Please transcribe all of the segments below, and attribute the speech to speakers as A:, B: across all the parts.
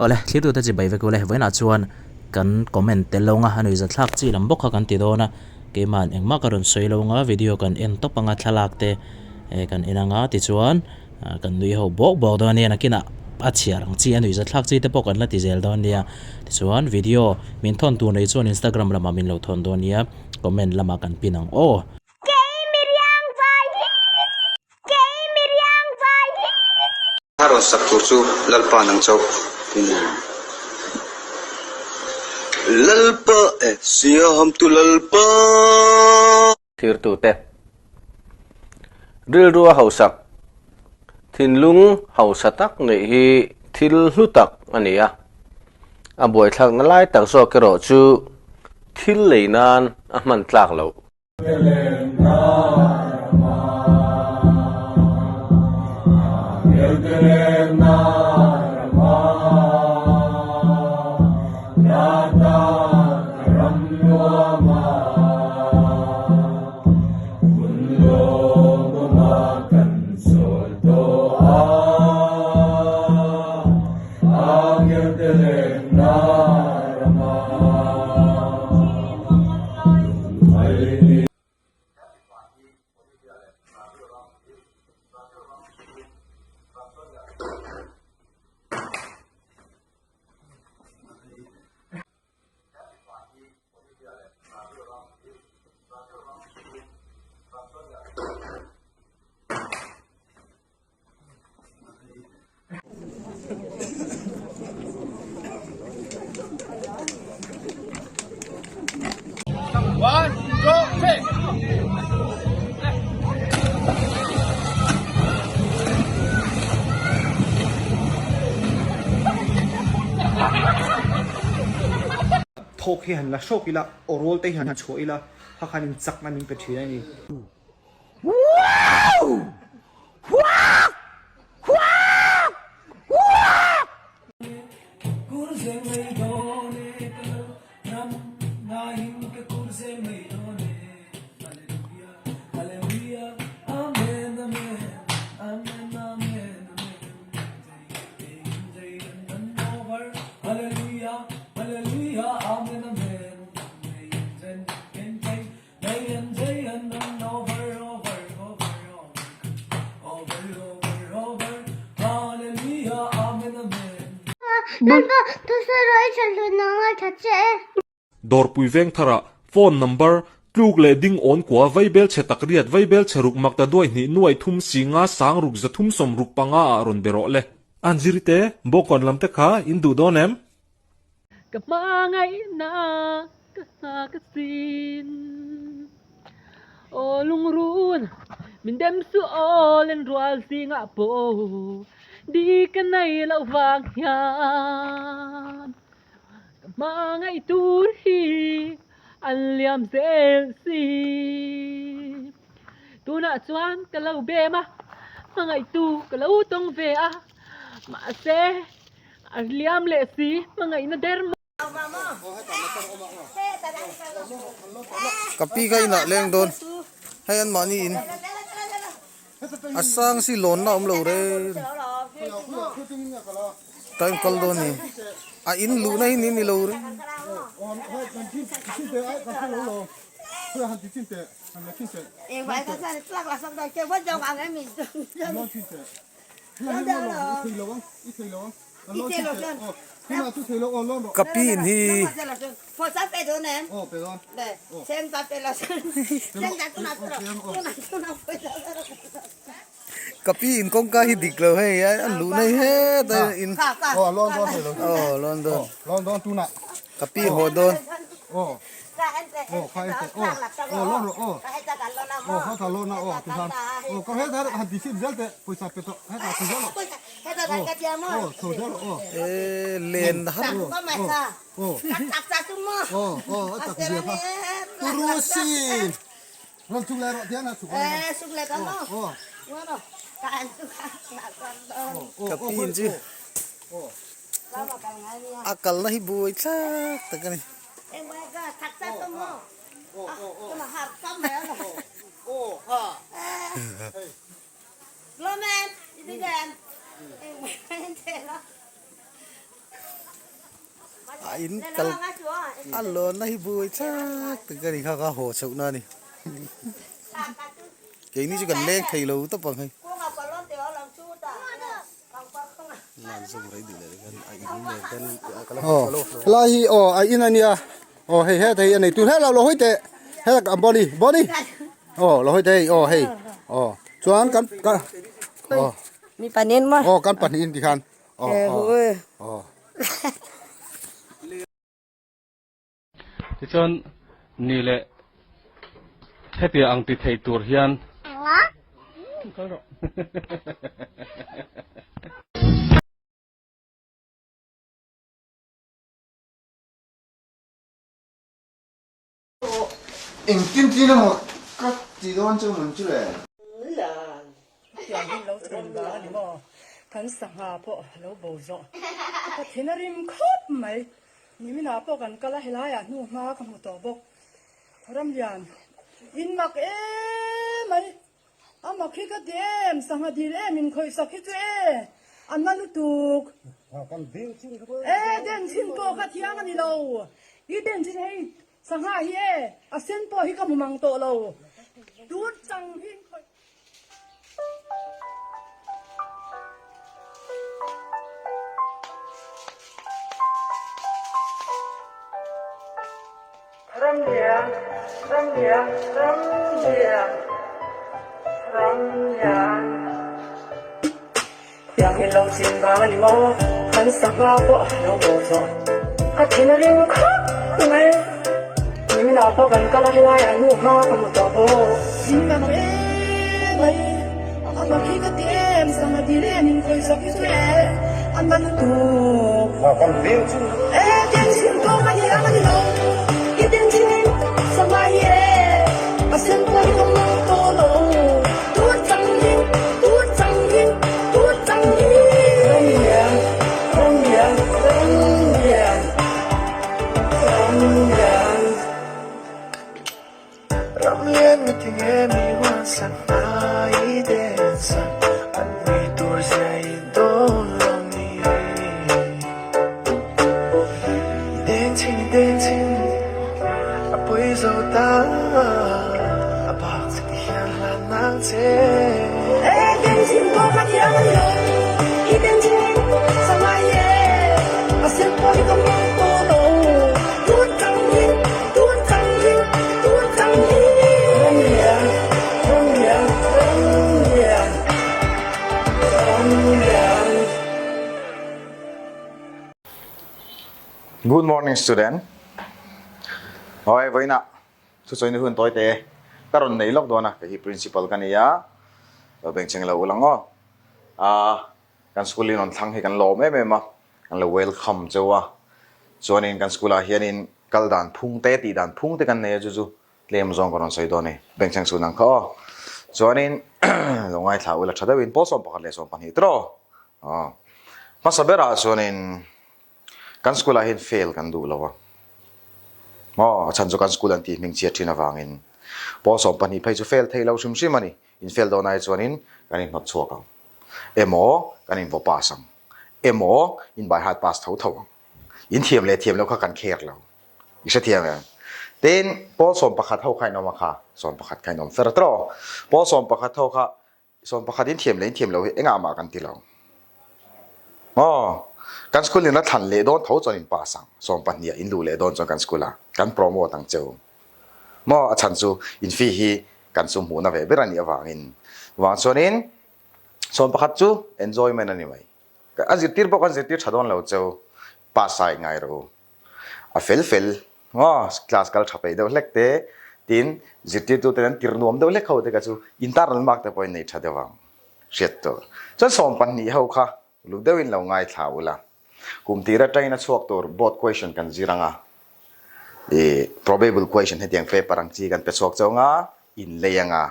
A: Awle, thlirtute chibai vek ule, vawiinah chuan kan comment tel lo anga a nuihza thlak chi lam bawk kha kan ti dawn a, keimahan engmah ka rawn sawi lo anga video kan en tawp anga thlalak te kan en anga tichuan kan nui ho bawk bawk dawn ania nakinah a chhiar ang chi a nuihza thlak chi te pawh kan la ti zel dawn nia tichuan video min thawn tur nei chuan Instagram lamah min lo thawn dawn nia comment lamah kan pin ang aw.
B: A rawn sak tur chu Lalpa nang chauh i ni. Lalpa e, siamtu Lalpa.
C: Thirtute rilru a hausak, thinlung hausa tak neih hi thil hlu tak a ni a. A buaithlakna lai tak zawk erawh chu thil lei nan a hman tlak loh.
D: Thawk hi han la hrawk ila, aw rawl te hi han chhuah ila, kha khan in chakna min pe thin a ni.
E: Dawrpui Vengthara phone number tluk leh ding awn kua vaibel chhe tak riat vaibel chhe ruk mak ta duai hnih nuai thum si nga sang ruk za thum sawm ruk panga ah rawn be rawh le. An zirite bawkawn lam te kha in duh dawn em?
F: Ka hmangaihna ka nghak asin Aw lungrun min dem suh aw lenrual zingah pawh Di ka nei loh vang hian Ka hmangaih tur hi an liam zel si Tunah chuan ka lo bem a hmangaihtu ka lo tawng ve a mahse A liam leh si, hmangaihna der maw?
G: Ka pi kha inah leng dawn, hei an mahni in a sang si lawnna a awm lo reng, time kal dawn ni, a in luhna hi ni ni lo reng. Ka pi in hi Ka pi in kawngka hi dik lo hei a luh na hi hetlai in aw lawn dawn ka pi haw dawn. Len har Ka pin chu a kalna hi buai thlak tak a ni. A in kal a lawnna hi buai chak tak a ni kha kha haw chhoh na a ni. Keini chu kan leng thei lo tawp ang hei. Helai hi aw a in a nia aw hei hetah hi a nei tur hello lo hawi teh helak ang body body aw lo hawi teh hei aw hei aw chuan kan kan aw
H: Mi panin maw?
G: Aw kan pahnihin tikhan aw aw aw.
I: Tichuan ni leh hetiang ang ti thei tur hian
G: Engtin tin emaw ka ti dawn chu mun chu le.
J: Tiang hi lo chhun vang a ni maw? Kan sangha pawh a lo bo zawh. Ka thin a rim khawp mai. Niminah pawh kan kal a, helaiah hnu hma ka hmu tawh bawk. Ramlian, in mak em mai. A mak hi ka ti em, sangha dil em in khawih sak hi chu e, a na lutuk. E, den chhin pawh kha thiang a ni lo. I den chhin hei sangha hi e, a sen pawh hi ka hmu mang tawh lo. Tun chang hi in khawih. Ramlian, Ramlian, Ramlian, Ramlian. Tiang hi lo chin vang a ni maw? Kan sangha pawh a lo bo zawh. Ka thin a ring khawp mai. Niminah pawh kan kal a, helaiah nu hma ka hmu tawh bawk. In mak em mai, a mak hi ka ti em, sangha dil em in khawihsak hi chu e, a na lutuk. E den chhin pawh ka ni ang a ni lo, i den chhin in sangha hi e, a sen pawh hi ka mang tawh lo, tur chang in, tur chang in, tur chang in. Ramlian, Ramlian, Ramlian.
B: Good morning student. Oi vawiinah Thusawi ni hun tawi te ka rawn nei lawk dawn a, kei hi principal ka ni a, lo bengchheng lo ul ang aw. Aaa kan school in rawn thlang hi kan lawm em em a, kan lo welcome cheu a, chuanin kan school ah hianin kal dan phung te tih dan phung te kan nei a chu chu tlem zawng ka rawn sawi dawn a ni, bengchheng chhun ang kha aw. Chuanin lo ngaithla ula tha deuhin pawl 11 leh 12 tiraw aw. Hmasa berah chuanin Kan school ah hian fail kan duh lo a, maw a chhan chu kan school an tih hming chhiat thin avangin pawl 12 phei chu fail thei lo hrim hrim a ni. In fail dawn ai chuanin kan inhnawt chhuak ang emaw kan invaw pass ang emaw in by heart pass tho tho ang. In thiam leh thiam lo kha kan kher lo. I hrethiam em? Tin, pawl 11 ho kha in awm a kha, 11 kha in awm fer tawh. Pawl 11 ho kha 11 in thiam leh in thiam lo hi engah mah kan ti lo. Aw, kan school in a thlan leh dawn tho chuan in pass ang. 12 ah in luh leh dawn chuan kan school ah kan promote ang cheu. Maw, a chhan chu in fee hi kan sum hmuhna ve ber a nih avangin. Vang chuanin 11 chu enjoyment a ni mai. A zirtir pawh kan zirtir tha dawn lo cheu, pass a ingai rawh u. A fel fel maw class kal tha peih deuh hlek te tin zirtirtu ten an tir nuam deuh hlek ho te kha chu internal mark te pawh in nei tha deuh ang hriat tur. Chuan 12 ho kha uluk deuhin lo ngaithla ula kum tir atangin a chhuak tur board question kan zir anga ih probable question hetiang paper ang chi kan pe chhuak chauh anga in lei anga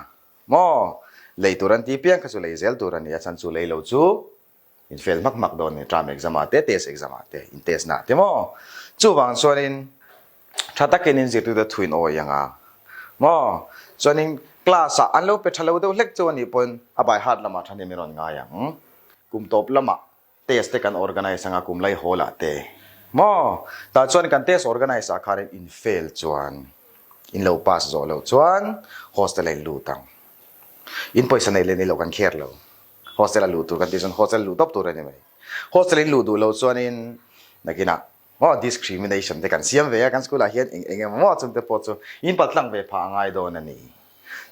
B: maw lei tur an ti piang kha chu lei zel tur a ni a chhan chu lei lo chu In fail hmak hmak dawn ni, term exam ah te, test exam ah te, in test na te maw? Chuvang chuanin tha takin in zirtirtu thu in awi ang a maw? Chuanin class ah an lo pe tha lo deuh hlek chu anih pawhin a by heart lamah tha hnem i rawn ngai ang. Kum tawp lamah test te kan organize ang a, kum lai hall ah te. Maw? Tah chuan kan test organise ah khan in fail chuan in lo pass zawh loh chuan hostel ah in lut ang. In pawisa nei leh nei loh kan care lo. Hostel a luh tur kan tih chuan hostel luh tawp tur a ni mai. Hostel in luh duh loh chuanin nakinah maw discrimination te kan siam ve a, kan school ah hian eng eng emaw maw chung te pawh chu in paltlang ve phah a ngai dawn a ni.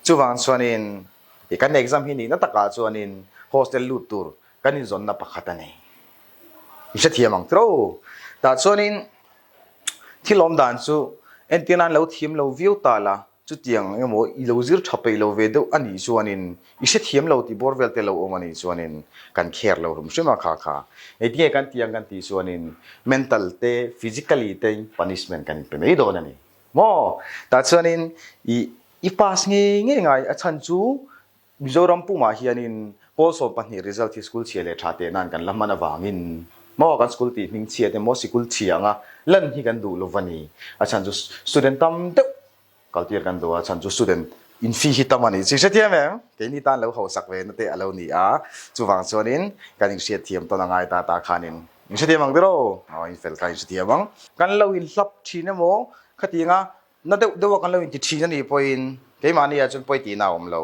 B: Chuvang chuanin i kan exam hi nihna takah chuanin hostel lut tur kan inzawnna pakhat a ni. I hrethiam ang tiro. Tah chuanin thil awm dan chu entir nan lo thiam lo viau ta la, Chutiang emaw i lo zir tha peih lo ve deuh a nih chuanin i hrethiam lo tih bawr vel te lo awm a nih chuanin kan kher lo hrum hrim a kha kha. Engtinge kan tih ang kan tih chuanin mental te physically te punishment kan inpe mai dawn a ni maw? Tah chuanin i i pass ngei ngei ngai a chhan chu Mizoram pumah hianin pawl 12 result hi school chhia leh tha teh nan kan la hman avangin maw kan school tih hming chhiat emaw sikul chhia anga lan hi kan duh lo va ni. A chhan chu student tam deuh kaltir kan duh a, chhan chu student in fee hi tam a ni. Chi hrethiam em? Keini tan lo hausak ve na te a lo ni a, chuvang chuanin kan inhriatthiam tawn a ngai ta ta khanin in hrethiam ang tiraw? Aw in fel kha in hrethiam ang. Kan lo inhlap thin emaw khatianga Na deuh deuh a kan lo inti thin a nih pawhin keimahni ah chuan pawi tihna a awm lo.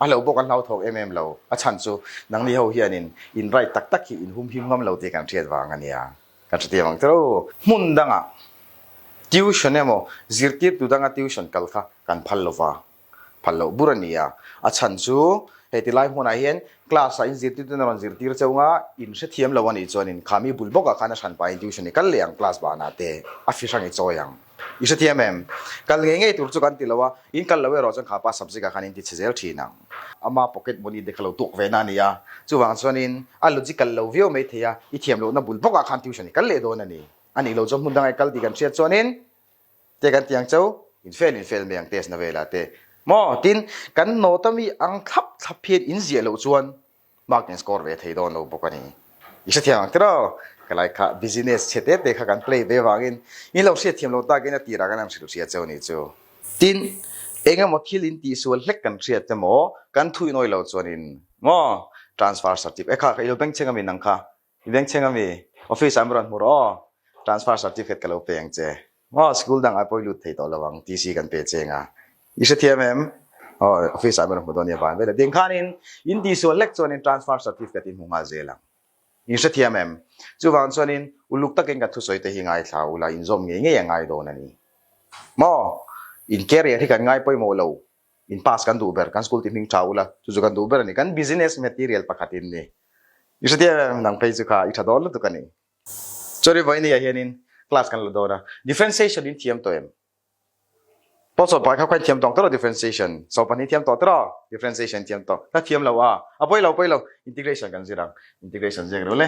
B: A hlauh pawh kan hlauthawk em em lo. A chhan chu nangni ho hianin in right tak tak hi in humhim ngam lo tih kan hriat vang a nia. Kan hrethiam ang tiro. Hmun dangah tuition emaw zirtirtu danga tuition kal kha kan phal lo va. Phal loh bur a ni a. A chhan chu hei ti lai hmunah hian class ah in zirtirtu in a rawn zirtir cheu nga, in hrethiam lo a nih chuanin khami bul bawkah khan a hran pahin tuition i kal leh ang class banah te a fi hrang i chawi ang. I hrethiam em? Kal ngei ngei tur chu kan ti lo a, in kal lo erawh chuan khapa subject ah khan in ti chhe zel thin ang. Ama pocket money te kha lo tuak ve na a ni a, chuvang chuanin a logical lo viau mai thei a, i thiam lohna bul bawkah khan tuition i kal leh dawn a ni. A nih loh chuan hmun danga i kal tih kan hriat chuanin Te kan ti ang cheu, in fel in fel mai ang test na velah te. Maw? Tin, kan note ami ang thlap thlap hian in ziah loh chuan mark in score ve thei dawn lo bawk a ni. I hrethiam ang tiraw? Ka lai kha business chhe te te kha kan play ve vangin in lo hriatthiam lo takin a tirah kan han hrilh hria cheu ni chu. Tin, eng emaw thil in tihsual hlek kan hriat emaw kan thuinawi lo chuanin maw transfer certificate kha i lo bengchheng ami nang kha I vengchheng ami? Office ah mi rawn hmu rawh aw. Transfer certificate ka lo pe ang che. Maw school dang ah pawh i lut thei tawh lo ang, TC kan pe che nga. I hrethiam em? Aw, office ah mi rawn hmu dawn nia van vela. Ding khanin in tihsual lek chuanin transfer certificate in hmu nghal zel ang. In hrethiam em? Chuvang chuanin uluk takin ka thusawi te hi ngaithla ula inzawm ngei ngei a ngai dawn a ni. Maw? In career hi kan ngai pawimawh lo. In pass kan duh ber, kan school ti hming tha ula, chu chu kan duh ber a ni. Kan business material pakhat in ni. I hretia em, nang phei chu kha i tha dawn lutuk a ni. Sorry vawinia hianin class kan la dawn a, differentiation in thiam tawh em? Pawl sawpa kha khain thiam tawng tawh lo differentiation, sawpa hnih thiam tawh tawh differentiation thiam tawh, ka thiam lo a, a pawi lo pawi lo, integration kan zir ang, integration ziak reuh le.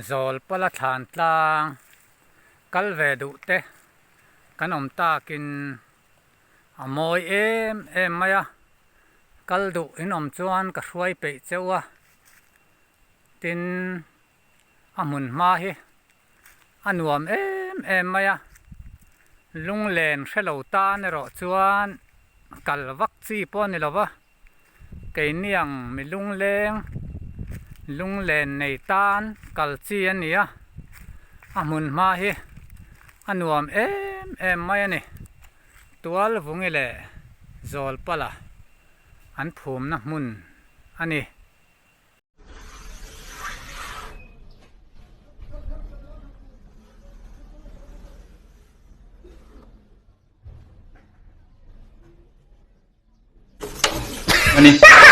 H: Zawlpala thlan tlang kal ve duh te kan awm takin a mawi em em mai a, kal duh in awm chuan ka hruai peih cheu a, tin a hmun hma hi a nuam em em mai a, lunglen hrelo tan erawh chuan kal vak chi pawh a ni lo va. Keini ang mi lungleng lunglen nei tan kal chi a ni a, a hmun hma hi a nuam em em mai a ni. Tualvungi leh Zawlpala an phumna hmun a ni.
I: Ani.